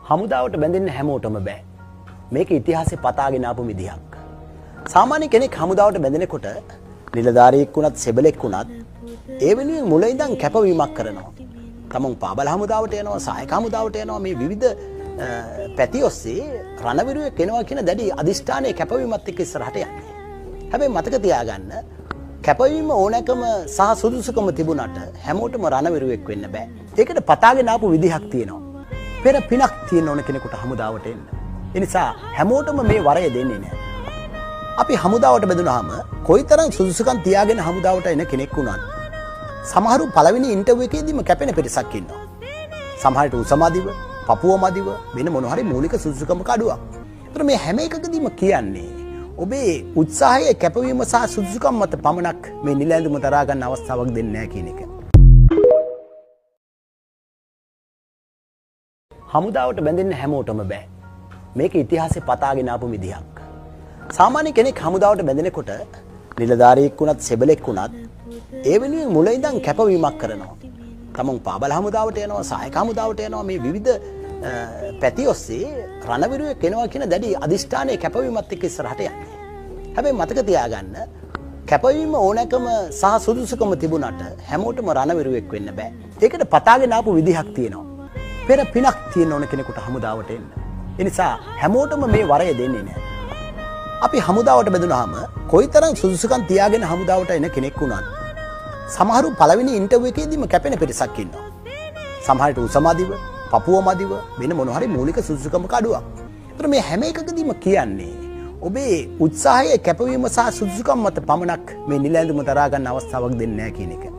හමුදාවට බැඳෙන්න හැමෝටම බෑ. මේක ඉතිහාසේ පතාගෙන ආපු විදිහක්. සාමාන්‍ය කෙනෙක් හමුදාවට බැඳෙනකොට නිලධාරියෙක් වුණත් සෙබලෙක් වුණත් ඒ වෙනුවෙන් මුල ඉඳන් කැපවීමක් කරනවා. තමන් පාබල හමුදාවට යනවා, සහායක හමුදාවට යනවා, මේ විවිධ පැති ඔස්සේ රණවිරුවෙක් වෙනවා කියන දැඩි අදිෂ්ඨානයේ කැපවීමත් එක්ක ඉස්සරහට යන්නේ. හැබැයි මතක තියාගන්න, කැපවීම ඕනෑකම සහ සුදුසුකම තිබුණාට හැමෝටම රණවිරුවෙක් වෙන්න බෑ. ඒකට පතාගෙන ආපු විදිහක් තියෙනවා. පෙර පිනක් තියෙන ඕන කෙනෙකුට හමුදාවට එන්න. ඒ නිසා හැමෝටම මේ වරය දෙන්නේ නෑ. අපි හමුදාවට බැඳුනහම කොයිතරම් සුදුසුකම් තියාගෙන හමුදාවට එන කෙනෙක් වුණත් සමහරු පළවෙනි ඉන්ටර්විව් එකේදීම කැපෙන පිරිසක් ඉන්නවා. සමහරට උස මදිව, පපුව මදිව, වෙන මොන හරි මූලික සුදුසුකමක අඩුවක්. ඒතර මේ හැම එකකදීම කියන්නේ ඔබේ උත්සාහය, කැපවීම සහ සුදුසුකම් මත පමණක් මේ නිල ඇඳුම දරා ගන්න අවස්ථාවක් දෙන්නේ නැහැ කියන එක. හමුදාවට බැඳෙන්න හැමෝටම බෑ. මේක ඉතිහාසේ පතාගෙන ආපු විදිහක්. සාමාන්‍ය කෙනෙක් හමුදාවට බැඳෙනකොට නිලධාරියෙක් වුණත් සෙබලෙක් වුණත් ඒ වෙනුවෙන් මුල ඉඳන් කැපවීමක් කරනවා. තමන් පාබල හමුදාවට යනවා, සහායක හමුදාවට යනවා, මේ විවිධ පැති ඔස්සේ රණවිරුවෙක් වෙනවා කියන දැඩි අදිෂ්ඨානයේ කැපවීමත් එක්ක ඉස්සරහට යන්නේ. හැබැයි මතක තියාගන්න, කැපවීම ඕනෑකම සහ සුදුසුකම තිබුණාට හැමෝටම රණවිරුවෙක් වෙන්න බෑ. ඒකට පතාගෙන ආපු විදිහක් තියෙනවා. පෙර පිනක් තියෙන ඕන කෙනෙකුට හමුදාවට එන්න. ඒ නිසා හැමෝටම මේ වරය දෙන්නේ නෑ. අපි හමුදාවට බැඳුනහම කොයිතරම් සුදුසුකම් තියාගෙන හමුදාවට එන කෙනෙක් වුණත් සමහරු පළවෙනි ඉන්ටර්විව් එකේදීම කැපෙන පිරිසක් ඉන්නවා. සමහරට උස මදිව, පපුව මදිව, වෙන මොන හරි මූලික සුදුසුකමක අඩුවක්. ඒතර මේ හැම එකකදීම කියන්නේ ඔබේ උත්සාහය, කැපවීම සහ සුදුසුකම් මත පමණක් මේ නිල ඇඳුම දරා ගන්න අවස්ථාවක් දෙන්නේ නැහැ කියන එක.